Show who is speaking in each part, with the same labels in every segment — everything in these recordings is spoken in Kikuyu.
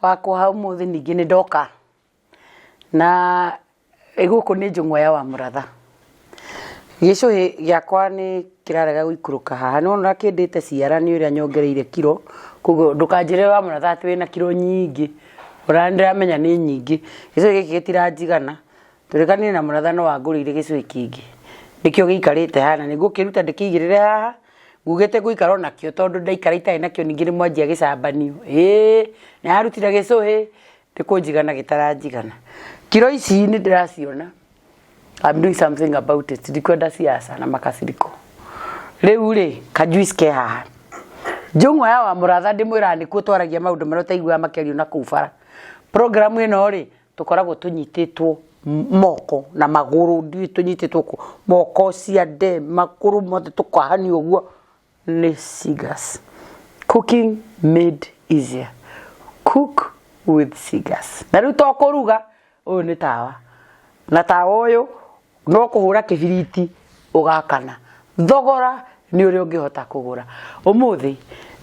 Speaker 1: Wakwa ũmũthĩ ningĩ nĩ ndoka na gũkũ nĩ njũng'wa ya Wamũratha. Gĩcũhĩ gĩakwa nĩ kĩrarega gũikũrũka haha, nĩ wona ũrĩa kĩndĩte ciara nĩ ũrĩa nyongereire kiro, koguo ndũkanjĩre Wamũratha atĩ wĩna kiro nyingĩ, ona nĩ ndĩramenya nĩ nyingĩ. Gĩcũhĩ gĩkĩ gĩtiranjigana, tũrĩkanĩire na Mũratha no angũrĩire gĩcũhĩ kĩngĩ, nĩkĩo gĩikarĩte haha na nĩ ngũkĩruta ndĩkĩigĩrĩre haha. Ngugĩte ngũikara o nakĩo tondũ ndaikara itarĩ nakĩo ningĩ nĩ mwanjia gĩcambanio. Ĩĩ nĩ ararutire gĩcũhĩ nĩ kũnjigana gĩtaranjigana. Kiro ici nĩ ndĩraciona, I'm doing something about it, ndikwenda siasa na makasiriko. Rĩu rĩ, ka juice ke haha. Njũng'wa ya Wamũratha ndĩmwĩraga nĩkuo twaragia maũndũ marĩa ũtaiguaga makĩario na kũu bara. Program ĩno rĩ, tũkoragwo tũnyitĩtwo moko na magũrũ ndiũĩ tũnyitĩtwo kũ moko ciande magũrũ mothe tũkahanio ũguo nĩ Seagas. Cooking made easier. Cook with Seagas. Na rĩu to kũruga ũyũ nĩ tawa na tawa ũyũ no kũhũra kĩbiriti ũgakana thogora nĩ ũrĩa ũngĩhota kũgũra ũmũthĩ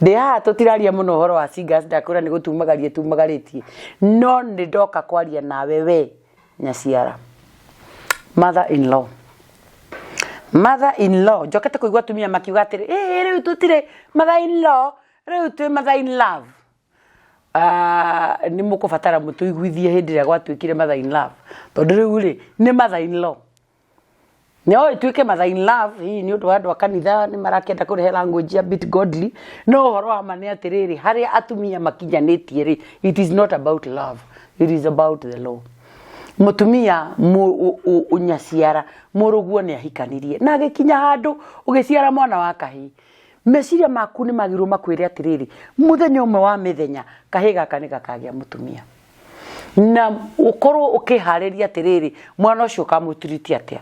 Speaker 1: ndĩ haha tũtiraria mũno ũhoro wa Seagas ndakwĩra nĩ gũtumagaria tumagarĩtie no nĩ ndoka kwaria nawe we nyaciara mother in law mother in law njokete kũigua atumia makiuga atĩrĩ ĩĩ rĩu tũtirĩ mother in law rĩu twĩ mother in love Ah, nĩ mũkũbatara mũtũiguithie hĩndĩ ĩrĩa gwatuĩkire mother in love tondũ rĩu rĩ nĩ mother in law no ĩtuĩke mother in love hihi nĩ ũndũ wa andũ a kanitha nĩ marakĩenda kũrehe language ya bit godly no ũhoro wa ma nĩ atĩrĩrĩ harĩa atumia makinyanĩtie rĩ it is not about love it is about the law mũtumia nyaciara mũrũguo nĩ ahikanirie na agĩkinya handũ ũgĩciara mwana wa kahĩĩ Meciria maku nĩ magĩrĩirwo makwĩre atĩrĩrĩ, mũthenya ũmwe wa mĩthenya kahĩĩ gaka nĩ gakagĩa mũtumia. Na ũkorwo ũkĩharĩria atĩrĩrĩ, mwana ũcio ũkamũtiriti atĩa?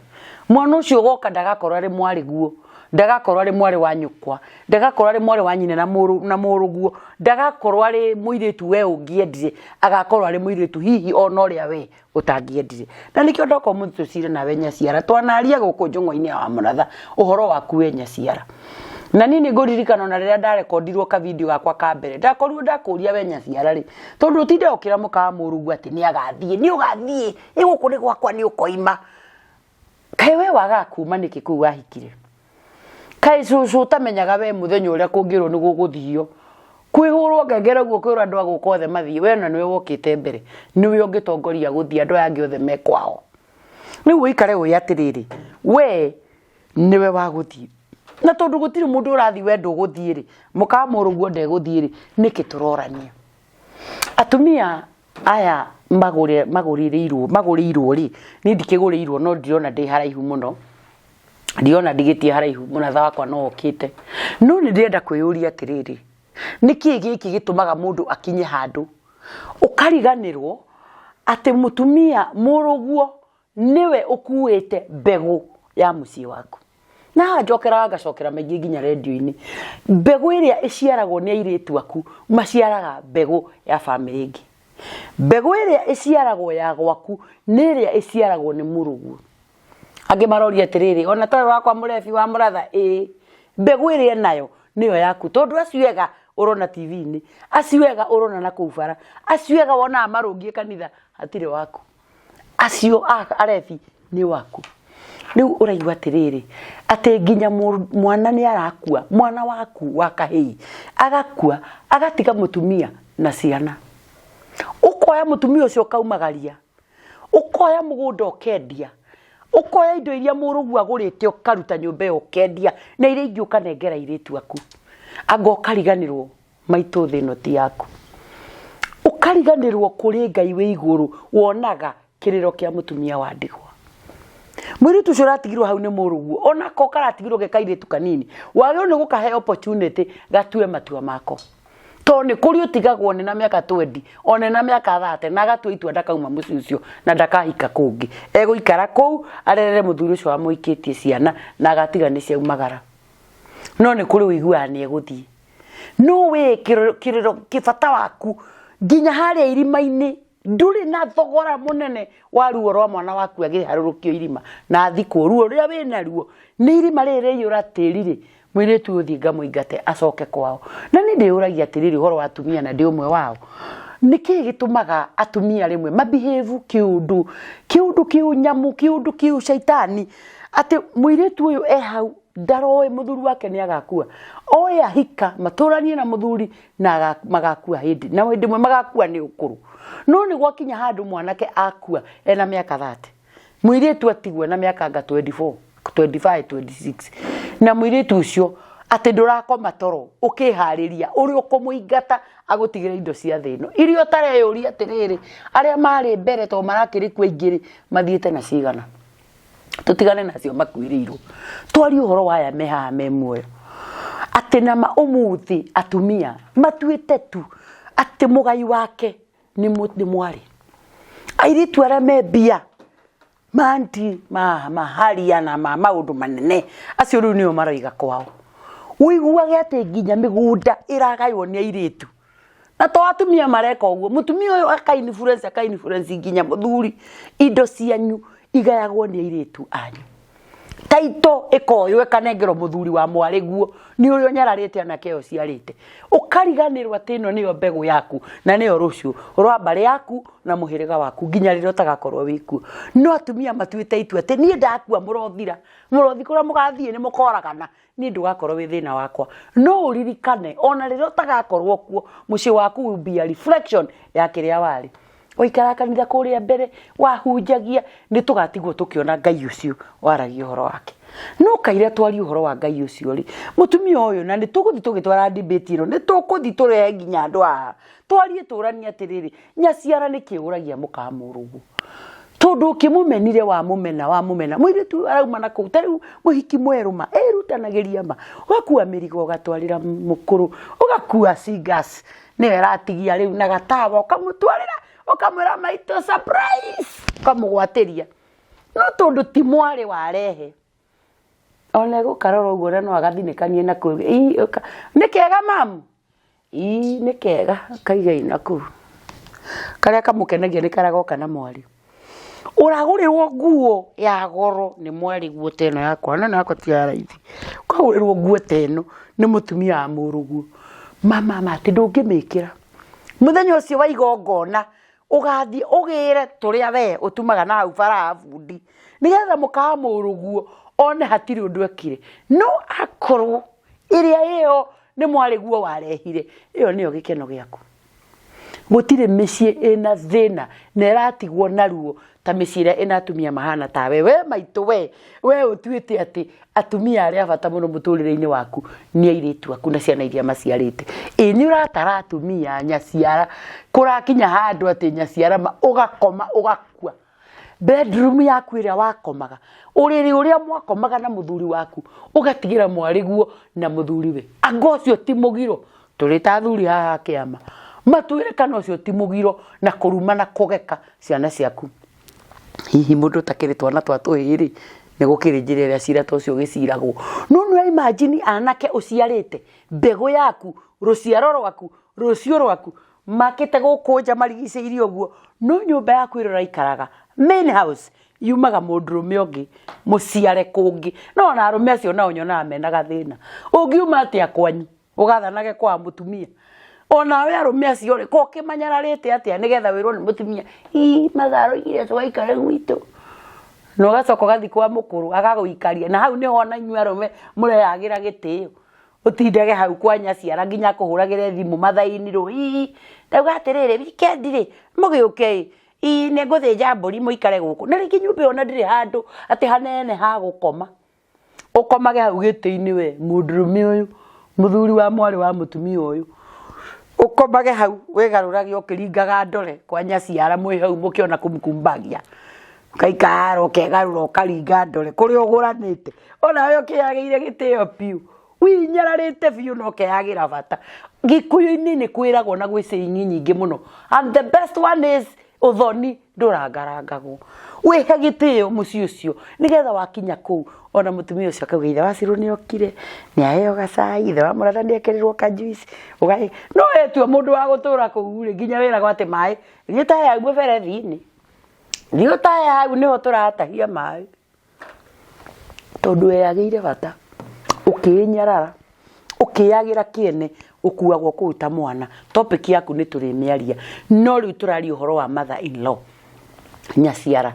Speaker 1: Mwana ũcio ũgoka ndagakorwo arĩ mwarĩguo, ndagakorwo arĩ mwarĩ wa nyũkwa, ndagakorwo arĩ mwarĩ wa nyina na mũrũ na mũrũguo, ndagakorwo arĩ mũirĩtu we ũngĩendire, agakorwo arĩ mũirĩtu hihi ona ũrĩa we ũtangĩendire na nĩkĩo ndoka ũmũthĩ tũcire nawe nyaciara twanaria gũkũ njũng'wa-inĩ ya Wamũratha ũhoro waku we nyaciara na niĩ nĩ ngũririkana ona rĩrĩa ndarekondirwo ka video gakwa ka mbere ndakorirwo ndakũria we nyaciara rĩ tondũ ũtinde ũkĩra mũka wa mũrũguo atĩ nĩ agathiĩ nĩ ũgathiĩ ĩ gũkũ nĩ gwakwa nĩ ũkoima kaĩ we wagaga kuma nĩkĩ kũu wahikire Kaĩ cũcũ ũtamenyaga we mũthenya ũrĩa kũngĩrwo nĩ gũgũthio kwĩhũrwo ngengere ũguo kwĩrwo andũ a gũkũ othe mathiĩ we na nĩwe wokĩte mbere nĩwe ũngĩtongoria gũthiĩ andũ aya angĩ othe me kwao rĩu ũikare ũĩ atĩrĩrĩ we nĩwe wa gũthiĩ na tondũ gũtirĩ mũndũ ũrathiĩ we ndũgũthiĩ rĩ mũka mũrũguo ndegũthiĩ rĩ nĩkĩ tũrorania atumia aya magũrĩirwo magũrĩirwo rĩ niĩ ndikĩgũrĩirwo no ndirona ndĩ haraihu mũno ndirona ndigĩtie haraihu mũratha wakwa no okĩte no nĩ ndĩrenda kwĩyũria atĩrĩrĩ nĩkĩ gĩkĩ gĩtũmaga mũndũ akinye handũ ũkariganĩrwo atĩ mũtumia mũrũguo nĩwe ũkuĩte mbegũ ya mũciĩ waku na haha njokeraga ngacokera maingĩ nginya rendio-inĩ mbegũ ĩrĩa ĩciaragwo nĩ airĩtu aku maciaraga mbegũ ya bamĩrĩ ĩngĩ mbegũ ĩrĩa ĩciaragwo ya gwaku nĩ ĩrĩa ĩciaragwo nĩ mũrũguo angĩ maroria atĩrĩrĩ ona tawe wakwa mũrebi wa mũratha ĩĩ mbegũ ĩrĩa nayo nĩyo yaku tondũ acio ega ũrona tv-inĩ acio ega ũrona na kũu bara acio ega wonaga marũngiĩ kanitha hatirĩ waku acio arebi nĩ waku rĩu ũraigua atĩrĩrĩ atĩ nginya mwana nĩ arakua mwana waku wa kahĩi agakua agatiga mũtumia na ciana ũkoya mũtumia ũcio ũkaumagaria ũkoya mũgũnda ũkendia ũkoya indo iria mũrũguo agũrĩte ũkaruta nyũmba ĩyo ũkendia na iria ingĩ ũkanengera airĩtu aku anga ũkariganĩrwo maitũ thĩ ĩno ti yaku ũkariganĩrwo kũrĩ ngai wĩ igũrũ wonaga kĩrĩro kĩa mũtumia wa ndigwa mũirĩtu ũcio ũratigirwo hau nĩ mũrũguo onako karatigirwo ge kairĩtu kanini wagĩrĩirwo nĩ gũkahe opportunity gatue matua mako tondũ nĩ kũrĩ ũtigagwo nĩ na mĩaka twendi one na mĩaka thate na agatua itua ndakauma mũciĩ ũcio na ndakahika kũngĩ egũikara kũu arerere mũthuri ũcio wamũikĩtie ciana na agatiga nĩ ciaumagara no nĩ kũrĩ ũiguaga nĩ egũthiĩ no we kĩrĩro kĩbata waku nginya harĩa irima-inĩ ndũrĩ na thogora mũnene wa ruo rwa mwana waku agĩharũrũkio irima na athikwo ruo rũrĩa wĩ naruo nĩ irima rĩrĩ rĩaiyũra tĩri rĩ mũirĩtu ũyũ thiĩ ngamũingate acoke kwao na nĩ ndĩyũragia atĩrĩrĩ ũhoro wa atumia na ndĩ ũmwe wao Nĩkĩ gĩtũmaga atumia rĩmwe mabehave kĩũndũ kĩũndũ kĩũnyamũ, kĩũndũ kĩũcaitani, atĩ mũirĩtu ũyũ e hau ndaroĩ mũthuri wake nĩ agakua, oĩ ahika matũranie na mũthuri na magakua hĩndĩ na hĩndĩ ĩmwe magakua nĩ ũkũrũ. No nĩ gwakinya handũ mwanake akua ena mĩaka 30, mũirĩtu atigwo na mĩaka anga 24, 25, 26, na mũirĩtu ũcio atĩ ndũrakoma toro ũkĩharĩria ũrĩa ũkũmũingata agũtigĩre indo cia thĩ ĩno iria ũtareyũria atĩrĩrĩ, arĩa marĩ mbere to marakĩrĩ kuo aingĩ rĩ, mathiĩte na cigana? Tũtigane nacio makuĩrĩirwo, twarie ũhoro wa aya me haha me muoyo, atĩ nama ũmũthĩ atumia matuĩte tu atĩ mũgai wake nĩ mwarĩ. Airĩtu arĩa me mbia manti ma maharia na ma maũndũ manene, acio rĩu nĩo maroiga kwao. Ũiguage atĩ nginya mĩgũnda ĩragaywo nĩ airĩtu, na to atumia mareka ũguo, mũtumia ũyũ aka influence, aka influence nginya mũthuri, indo cianyu igayagwo nĩ airĩtu anyu. Taito ĩkoywo ĩkanengerwo mũthuri wa mwarĩ guo nĩ ũrĩa ũnyararĩte anake ĩyo ũciarĩte, ũkariganĩrwo atĩ ĩno nĩyo mbegũ yaku na nĩyo rũciũ rwa mbarĩ yaku na mũhĩrĩga waku nginya rĩrĩa ũtagakorwo wĩ kuo. No atumia matuĩte itua atĩ niĩ ndakua mũrothira, mũrothi kũrĩa mũgathiĩ nĩ mũkoragana, niĩ ndũgakorwo wĩ thĩna wakwa. No ũririkane ona rĩrĩa ũtagakorwo kuo, mũciĩ waku will be a reflection ya kĩrĩa warĩ. Waikaraga kanitha kũrĩa mbere, wahunjagia, nĩ tũgatigwo tũkĩona Ngai ũcio waragia ũhoro wake. No kaira twarie ũhoro wa Ngai ũcio rĩ, mũtumia ũyũ, na nĩ tũgũthiĩ tũgĩtwara debate ĩno, nĩ tũkũthiĩ tũrehe nginya andũ haha, twarie tũranie atĩrĩrĩ, nyaciara nĩkĩ ũragia mũka mũrũguo? Tondũ ũkĩmũmenire wamũmena wamũmena, mũirĩtu ũyũ arauma na kũu, ta rĩu mũhiki mwerũ ma, erutanagĩria ma, ũgakua mĩrigo ũgatwarĩra mũkũrũ, ũgakua singas, nĩyo ĩratigia rĩu na gatawa ũkamũtwarĩra, ũkamwĩra maitũ surprise, ũkamũgwatĩria. No tondũ ti mwarĩ warehe, ona egũkarora ũguo na no agathinĩkanie na kũu, nĩ kega mamu? Ii nĩ kega, kaigei na kũu. Karĩa kamũkenagia nĩ karĩa goka na mwarĩ. Ũragũrĩrwo nguo ya goro nĩ mwarĩ guo ta ĩno yakwa, na ĩno yakwa ti ya raithi. Ũkagũrĩrwo nguo ta ĩno nĩ mũtumia wa mũrũguo, ma ma ma atĩ ndũngĩmĩkĩra. Mũthenya ũcio wa igongona ũgathiĩ ũgĩre tũrĩa we ũtumaga na hau bara ya bundi, nĩgetha mũka wa mũrũguo one hatirĩ ũndũ ekire. No akorwo ĩrĩa ĩyo nĩ mwarĩguo warehire, ĩyo nĩyo gĩkeno gĩaku. Gũtirĩ mĩciĩ ĩna thĩna na ĩratigwo na ruo ta mĩciĩ ĩrĩa ĩna atumia mahana tawe. We maitũ we, we ũtuĩte atĩ atumia arĩa a bata mũno mũtũrĩre-inĩ waku nĩ airĩtu aku na ciana iria maciarĩte. Ĩ nĩ ũratara atumia nyaciara, kũrakinya handũ atĩ nyaciara ma ũgakoma ũgakua. Bedroom yaku ĩrĩa wakomaga, ũrĩrĩ ũrĩa mwakomaga na mũthuri waku, ũgatigĩra mwarĩguo na mũthuriwe. Anga ũcio ti mũgiro? Tũrĩ ta athuri haha a kĩama, matwĩre kana ũcio ti mũgiro na kũruma na kũgeka ciana ciaku. Hihi mũndũ ũtakĩrĩ twana twa tũhĩĩ rĩ, nĩ gũkĩrĩ njĩra ĩrĩa cira ta ũcio ũgĩciragwo. No nĩ ũra imagine anake ũciarĩte, mbegũ yaku, rũciaro rwaku, rũciũ rwaku, makĩte gũkũ nja marigicĩirie ũguo, no nyũmba yaku ĩrĩa ũraikaraga, main house, yumaga mũndũrũme ũngĩ mũciare kũngĩ. No ona arũme acio nao nyonaga mena gathĩna. Ũngiuma atĩa kwanyu ũgathanage kwa mũtumia? Onawe arũme acio rĩ, ko ũkĩmanyararĩte atĩa nĩgetha wĩrwo nĩ mũtumia, ii mathaa aroigire tũgaikare gwitũ. Na ũgacoka ũgathiĩ kwa mũkũrũ agagũikaria, na hau nĩho ona inyuĩ arũme mũreyagĩra gĩtĩo. Ũtindage hau kwa nyaciara nginya akũhũragĩre thimũ mathaa-inĩ rĩ, ii ndauga atĩrĩrĩ weekend rĩ mũgĩũke ĩ, ii nĩ ngũthĩnja mbũri mũikare gũkũ. Na rĩngĩ nyũmba ĩyo ona ndĩrĩ handũ atĩ hanene ha gũkoma. Ũkomage hau gĩtĩ-inĩ we mũndũrũme ũyũ, mũthuri wa mwarĩ wa mũtumia ũyũ. Ũkomage hau wĩgarũrage ũkĩringaga ndore kwa nyaciara mwĩ hau mũkĩona kũmkumbagia. Ũgaikara ũkegarũra ũkaringa ndore kũrĩa ũgũranĩte. Onawe ũkĩyagĩire gĩtĩo biũ. Winyararĩte biũ na ũkeyagĩra bata. Gĩkũyũ-inĩ nĩ kwĩragwo na gwĩ saying nyingĩ mũno. And the best one is ũthoni ndũrangarangagwo. Wĩhe gĩtĩo mũciĩ ũcio nĩgetha wakinya kũu ona mũtumia ũcio akauga ithe wa Cirũ nĩ okire, nĩ aheo gacai, ithe wa Mũrata nĩ ekĩrĩrwo ka juice. No wetua mũndũ wa gũtũra kũu rĩ, nginya wĩragwo atĩ maĩ, thiĩ ũtahe hau mũberethi-inĩ, thiĩ ũtahe hau nĩho tũratahia maĩ. Tondũ weyagĩire bata, ũkĩĩnyarara, ũkĩyagĩra kĩene, Ũkuagwo kũu ta mwana. Topic yaku nĩ tũrĩmĩaria, no rĩu tũraria ũhoro wa mother in law, nyaciara.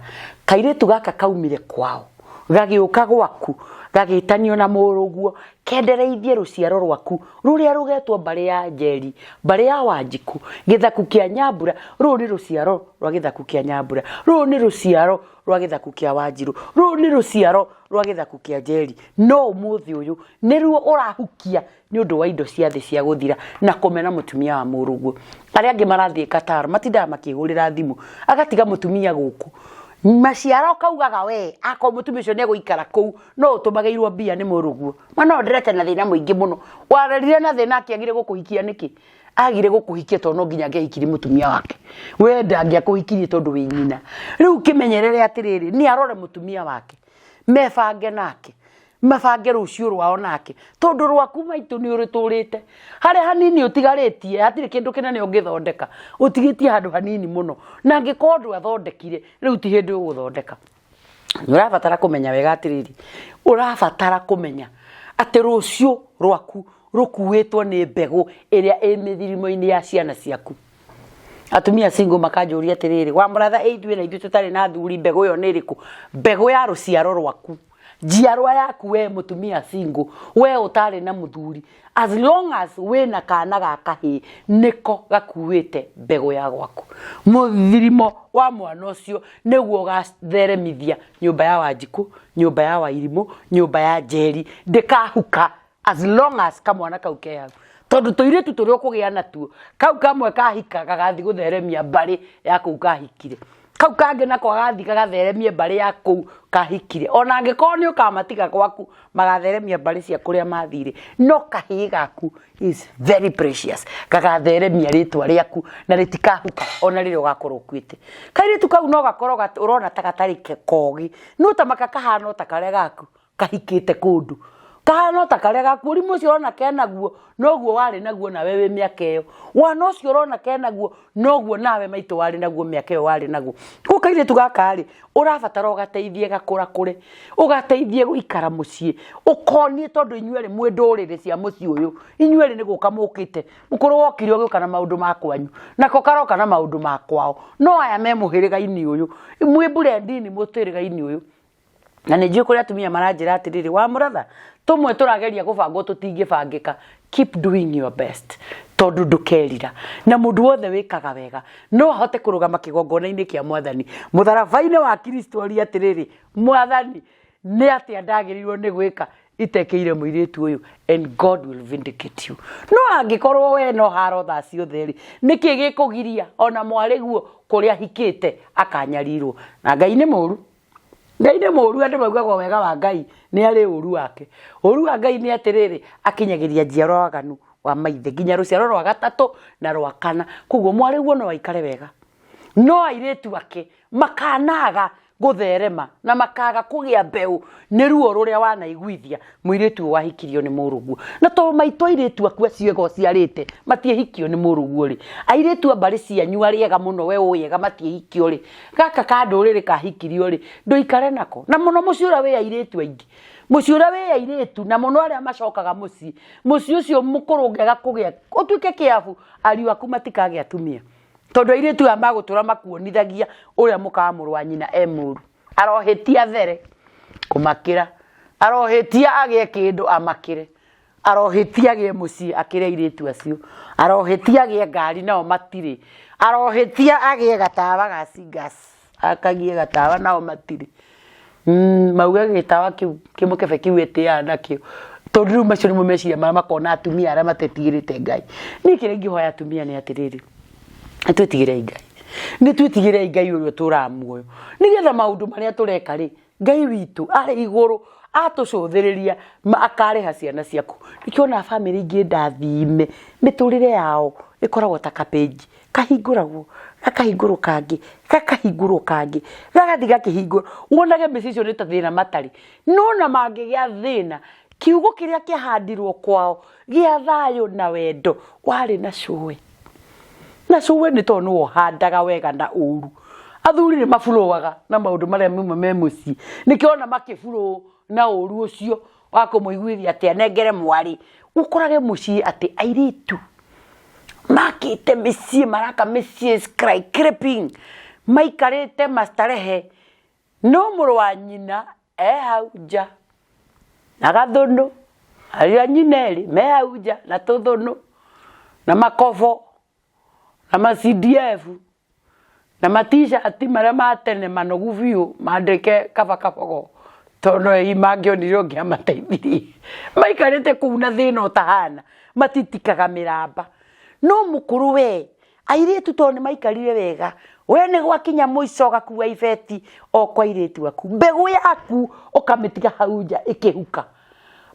Speaker 1: Kairĩtu gaka kaumire kwao gagĩũka gwaku, gagĩtanio na mũrũguo, kendereithie rũciaro rwaku rũrĩa rũgetwo mbarĩ ya Njeri, mbarĩ ya Wanjikũ, gĩthaku kĩa Nyambura. Rũrũ nĩ rũciaro rwa gĩthaku kĩa Nyambura, rũrũ nĩ rũciaro rwa gĩthaku kĩa Wanjirũ, rũrũ nĩ rũciaro rwa gĩthaku kĩa Njeri. No ũmũthĩ ũyũ nĩruo ũrahukia nĩ ũndũ wa indo cia thĩ cia gũthira na kũmena mũtumia wa mũrũguo. Arĩa angĩ marathiĩ Qatar matindaga makĩhũrĩra thimũ, agatiga mũtumia gũkũ maciaro, kaugaga we akorwo mũtumia ũcio nĩ egũikara kũu no ũtũmagĩirwo mbia nĩ mũrũguo. Ma no ndĩrete na thĩna mũingĩ mũno. Warerire na thĩna, akĩagire gũkũhikia nĩkĩ? Agire gũkũhikia tondũ no nginya angĩahikirie mũtumia wake. We ndangĩakũhikirie tondũ wĩ nyina. Rĩu kĩmenyerere atĩrĩrĩ, nĩ arore mũtumia wake, mebange nake, mabange rũciũ rwao nake, tondũ rwaku maitũ nĩ ũrĩtũrĩte. Harĩa hanini ũtigarĩtie hatirĩ kĩndũ kĩnene ũngĩthondeka, ũtigĩtie handũ hanini mũno, na angĩkorwo ndwathondekire rĩu ti hĩndĩ ũgũthondeka. Nĩ ũrabatara kũmenya wega atĩrĩrĩ, ũrabatara kũmenya atĩ rũciũ rwaku rũkuĩtwo nĩ mbegũ ĩrĩa ĩ mĩthirimo-inĩ ya ciana ciaku. Atumia single makanjũria atĩrĩrĩ, wa mũratha, ĩ ithuĩ na ithuĩ tũtarĩ na athuri, mbegũ ĩyo nĩ ĩrĩkũ? Mbegũ ya rũciaro rwaku, njiarwa yaku, we mũtumia single, we ũtarĩ na mũthuri, as long as wĩna kana ga kahĩĩ, nĩko gakuĩte mbegũ ya gwaku. Mũthirimo wa mwana ũcio nĩguo ũgatheremithia nyũmba ya Wanjikũ, nyũmba ya Wairimũ, nyũmba ya Njeri. Ndĩkahuka as long as kamwana kau ke hau, tondũ tũirĩtu tũrĩa ũkũgĩa natuo, kau kamwe kahika gagathi gũtheremia mbarĩ ya kũu kahikire, kau kangĩ nako gagathiĩ gagatheremie mbarĩ ya kũu kahikire. Ona angĩkorwo nĩ ũkamatiga gwaku, magatheremia mbarĩ cia kũrĩa mathire. No kahĩĩ gaku is very precious, gagatheremia rĩtwa rĩaku na rĩtikahuka ona rĩrĩa ũgakorwo ũkuĩte. Kairĩtu kau no gakorwo ũrona ta gatarĩ kogĩ, no tamaka kahana o ta karĩa gaku kahikĩte kũndũ, kahana ta karĩa gaku. Ũrimũ ũcio ũrona kenaguo noguo warĩ naguo nawe wĩ mĩaka ĩyo. Wana ũcio ũrona kenaguo noguo nawe maitũ warĩ naguo mĩaka ĩyo warĩ naguo. Koguo kairĩtu gaka rĩ, ũrabatara ũgateithie gakũrakũre, ũgateithie gũikara mũciĩ, ũkonie tondũ inyuerĩ mwĩ ndũrĩrĩ cia mũciĩ ũyũ, inyuerĩ nĩ gũka mũkĩte. Mũkũrũ wokire ũgĩũka na maũndũ ma kwanyu, nako karoka na maũndũ ma kwao, no aya me mũhĩrĩga-inĩ ũyũ, mwĩ mburendini mũtĩrĩga-inĩ ũyũ. Na nĩ njũĩ kũrĩ atumia maranjĩra atĩrĩrĩ, wa mũratha, tũmwe tũrageria gũbangwo tũtingĩbangĩka. Keep doing your best, tondũ ndũkerira. Na mũndũ wothe wĩkaga wega no ahote kũrũgama kĩgongona-inĩ kĩa Mwathani, mũtharaba-inĩ wa Kristo, orie atĩrĩrĩ, "Mwathani, nĩ atĩa ndagĩrĩirwo nĩ gwĩka itekĩire mũirĩtu ũyũ?" And God will vindicate you. No angĩkorwo we no haro thaa ciothe rĩ, nĩkĩ gĩkũgiria ona mwarĩguo kũrĩa hikĩte akanyarirwo? Na Ngai nĩ mũru, Ngai nĩ mũru. Andũ maugagwo wega wa Ngai nĩ arĩ ũru wake. Ũru wa Ngai nĩ atĩrĩrĩ, akinyagĩria njiarwa waganu wa maithe nginya rũciaro rwa gatatũ na rwa kana. Koguo mwarĩguo no aikare wega, no airĩtu ake makanaga gũtherema na makaga kũgĩa mbeũ nĩ ruo rũrĩa wanaiguithia mũirĩtu ũyũ wahikirio nĩ mũrũguo. Na tondũ maitũ airĩtu aku acio ega ũciarĩte matiĩhikio nĩ mũrũguo rĩ, airĩtu a mbarĩ cianyu arĩa ega mũno we ũĩ ega matiĩhikio rĩ, gaka ka ndũrĩrĩ kahikirio rĩ, ndũikare nako. Na mũno mũciĩ ũrĩa wĩ airĩtu aingĩ, mũciĩ ũrĩa wĩ airĩtu na mũno arĩa macokaga mũciĩ, mũciĩ ũcio mũkũrũ ũngĩaga kũgĩa ũtuĩke kĩabu, ariũ aku matikagĩa atumia, tondũ airĩtu aya magũtũra makuonithagia ũrĩa mũka wa mũrũ wa nyina e mũru. Arohĩtia there kũmakĩra, arohĩtia agĩe kĩndũ amakĩre, arohĩtia agĩe mũciĩ akĩre airĩtu acio, arohĩtia agĩe ngari nao matirĩ, arohĩtia agĩe gatawa ga cingas akagie gatawa nao matirĩ. Mauge gĩtawa kĩu kĩmũkebe kĩu etĩaga nakĩo, tondũ rĩu macio nĩmo meciria marĩa makona atumia arĩa matetigĩrĩte Ngai. Niĩ kĩrĩa ingĩhoya atumia nĩ atĩrĩrĩ, nĩ twĩtigĩrei Ngai, nĩ twĩtigĩrei Ngai ũrĩa ũtũraga muoyo, nĩgetha maũndũ marĩa tũreka rĩ, Ngai witũ arĩ igũrũ atũcũthĩrĩria akarĩha ciana ciaku. Nĩkĩo wonaga bamĩrĩ ingĩ ndathime mĩtũrĩre yao ĩkoragwo ta kapĩnji kahingũragwo, gakahingũrwo kangĩ, gakahingũrwo kangĩ, gagathiĩ gakĩhingũrwo, wonage mĩciĩ icio nĩ ta thĩna matarĩ. No na mangĩgĩa thĩna, kiugo kĩrĩa kĩahandirwo kwao gĩa thayũ na wendo warĩ na cũwe. Na cũwe nĩ tondũ nĩwe ũhandaga wega na ũru. Athuri nĩ maburoaga na maũndũ marĩa mauma me mũciĩ, nĩkĩo wona makĩburũ na ũru ũcio. Wa kũmũiguithia atĩ anengere mwarĩ. Ũkorage mũciĩ atĩ airĩtu makĩte mĩciĩ, maraka mĩciĩ skyscraping, maikarĩte mastarehe, no mũrũ wa nyina e hau nja na gathũnũ, ariũ a nyina erĩ me hau nja na tũthũnũ na makobo na ma CDF na ma T-shirt marĩa ma tene manogu biũ mandĩke kaba kabogo tondũ no hihi mangĩonire ũngĩ amateithirie. Maikarĩte kũu na thĩna ũtahana, matitikaga mĩramba. No mũkũrũ we, airĩtu tondũ nĩ maikarire wega, we nĩ gwakinya mũico ũgakua ibeti o kwa airĩtu aku. Mbegũ yaku ũkamĩtiga hau nja ĩkĩhuka.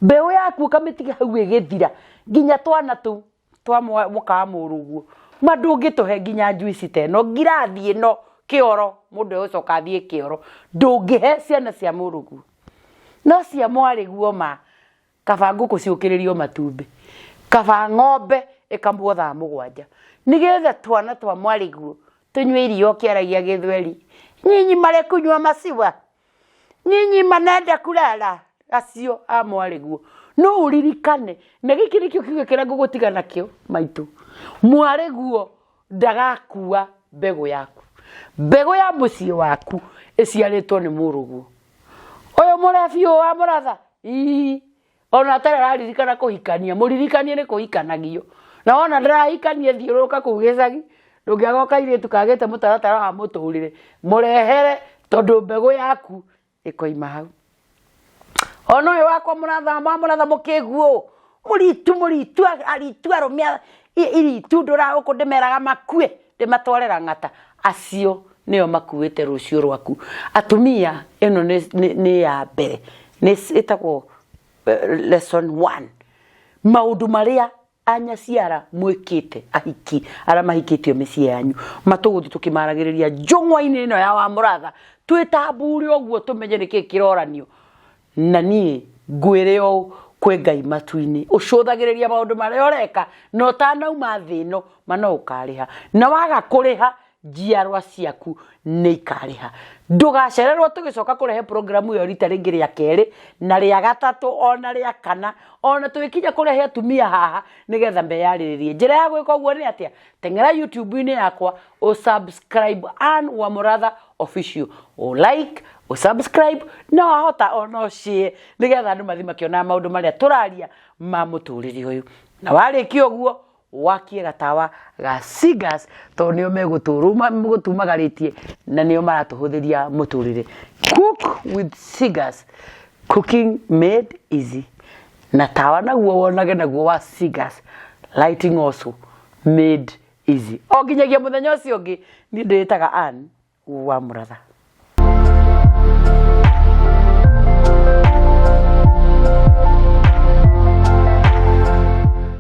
Speaker 1: Mbeũ yaku ũkamĩtiga hau ĩgĩthira nginya twana tũu twa mũka wa mũrũguo ma ndũngĩtũhe nginya njuici ta ĩno ngirathi ĩno kĩoro mũndũ egũcoka athiĩ kĩoro ndũngĩhe ciana cia mũrũguo no cia mwarĩguo ma kaba ngũkũ ciũkĩrĩrio matumbĩ kaba ng'ombe ĩkamwo thaa mũgwanja nĩgetha twana twa mwarĩguo tũnyue iria ũkĩaragia gĩthweri nyinyi marĩ kunywa maciwa Nyinyi manenda kulala acio a mwarĩguo no ũririkane na gĩkĩ nĩkĩo kiugo kĩrĩa ngũgũtiga nakĩo maitũ mwarĩguo ndagakua mbegũ yaku mbegũ ya mũciĩ waku ĩciarĩtwo nĩ mũrũguo ũyũ mũrebi ũyũ wa mũratha ii ona atarĩ araririkana kũhikania mũririkanie nĩ kũhikanagio na wona ndĩrahikania thiũrũrũka kũu gĩcagi ndũngĩaga o kairĩtu kagĩte mũtaratara wa mũtũrĩre mũrehere tondũ mbegũ yaku ĩkoima hau ona ũyũ wakwa mũratha wa mũratha mũkĩguũ mũritu mũritu aritu arũme iritu ndũra gũkũ ndĩmeraga makue ndĩmatware rang'ata acio nĩo makuĩte rũciũ rwaku atumia ĩno nĩ ya mbere nĩ ĩtagwo lesson one maũndũ marĩa anyaciara mwĩkĩte ahiki arĩa mahikĩtio mĩciĩ yanyu matũgũthiĩ tũkĩmaragĩrĩria njũng'wa-inĩ ĩno ya wamũratha twĩtambure ũguo tũmenye nĩkĩ kĩroranio na niĩ ngwĩre ũũ kwĩ ngai matu-inĩ ũcũthagĩrĩria maũndũ marĩa ũreka na ũtanauma thĩ ĩno ma no ũkarĩha na waga kũrĩha njiarwa ciaku nĩ ikarĩha ndũgacererwo tũgĩcoka kũrehe programu ĩyo rita rĩngĩ rĩa kerĩ na rĩa gatatũ ona rĩa kana ona tũgĩkinya kũrehe atumia haha nĩgetha meyarĩrĩrie njĩra ya gwĩka ũguo nĩ atĩa teng'era youtube-inĩ yakwa ũsubscribe Ann wa Mũratha official ũ like ũ subscribe na wahota ona ũshare nĩgetha andũ mathiĩ makĩonaga maũndũ marĩa tũraria ma mũtũrĩre ũyũ na warĩkia ũguo wakie gatawa ga Sigas tondũ nĩo megũtumagarĩtie na nĩo maratũhũthĩria mũtũrĩre. Cook with Sigas, cooking made easy. Na tawa naguo wonage naguo wa Sigas, lighting also made easy. O nginyagia mũthenya ũcio ũngĩ, niĩ ndĩĩtaga Ann wa Mũratha.